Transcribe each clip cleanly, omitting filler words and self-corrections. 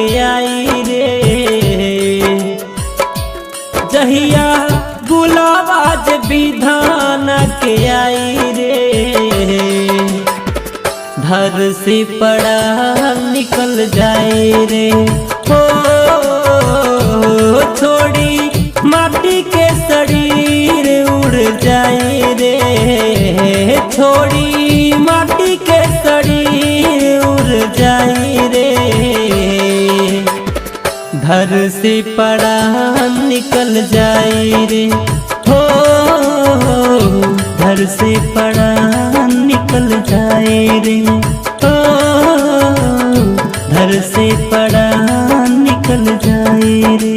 के आई रे, जहिया बुलावा जे विधान के आई रे, धर से पड़ा निकल जाए रे। हो छोड़ी माटी के शरीर उड़ जाए रे, छोड़ी माटी के शरीर उड़ जाए रे, धर से पड़ा निकल जाए रे। हो धर से पड़ा निकल जाए रे, हो धर से पड़ा निकल जाए रे।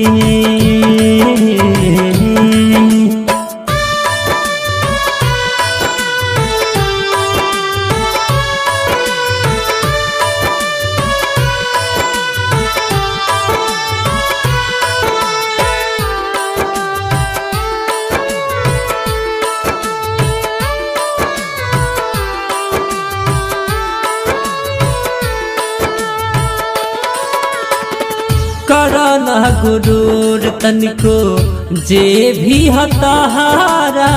करना गुरूर तनिको जे भी हताहारा,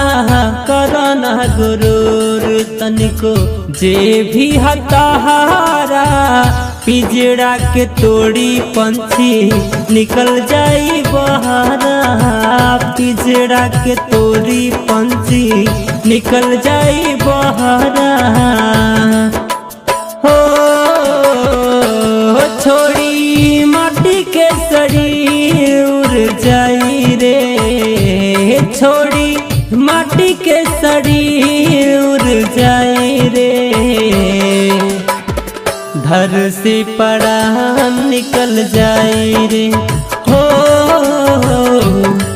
करना गुरूर तनिको जे भी हताहारा, पिजड़ा के तोड़ी पंछी निकल जाई बहारा, पिजड़ा के तोड़ी पंछी निकल जाई बहारा। हो छोड़ी माटी के शरीर उड़ जाई रे, छोड़ी माटी के शरीर उड़ जाई रे, धर से पड़ा निकल जाए रे। हो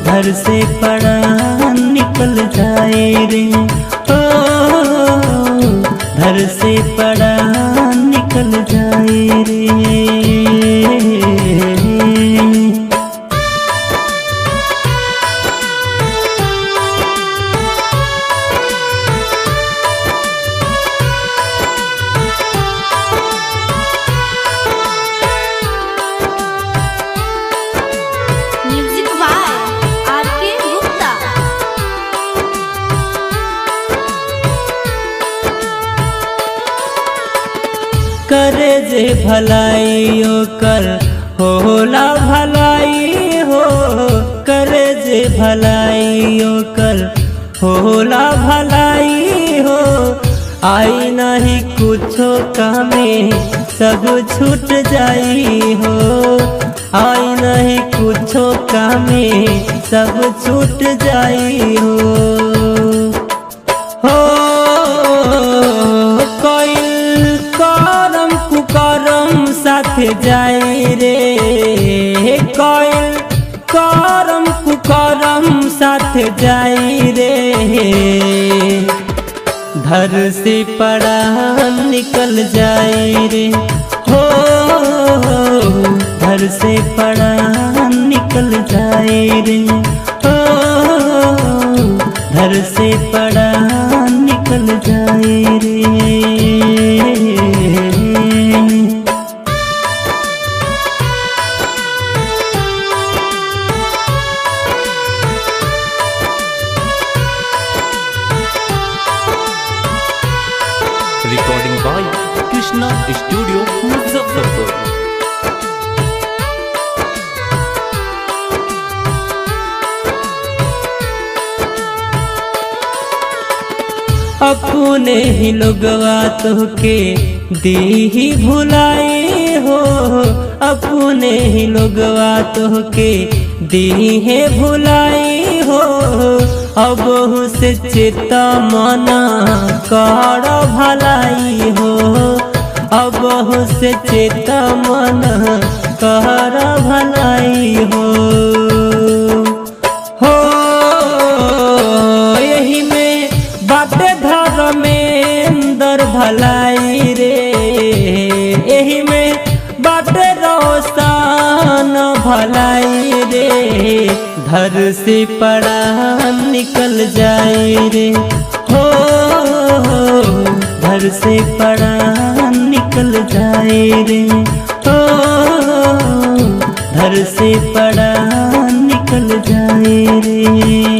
धर से पड़ा निकल जाए रे, हो धर से पड़ा निकल जाए रे। Music by R K Gupta. करे जे भलाई कर होला भलाई हो, करे जे भलाई कर होला भलाई हो, आई नहीं कुछो कामे सब छूट जाई हो, आई नहीं कुछो कामे सब छूट जाई हो। हो कोइल करम कुकरम साथ जाए रे, कोइल करम कुकरम साथ जाए रे, धर से पड़ा निकल जाए रे। हो धर से पड़ा निकल जाए रे, हो धर से पड़ा निकल जाए रे। Recording by Krishna studio Muzaffarpur. अपने ही लोगवा तोहके दीही भुलाए हो, अपने ही लोगवा तोहके दीहे भुलाए हो, अब से चेता मना कर भलाई हो, अब से चेता मना कर भलाई हो। हो यही में बाटे धर्मेंद्र भलाई रे, यही में बाटे रोशन भलाई रे, धर से पड़ा निकल जाए रे। हो धर से पड़ा निकल जाए रे। हो। प्यार से पड़ा निकल जाए रे।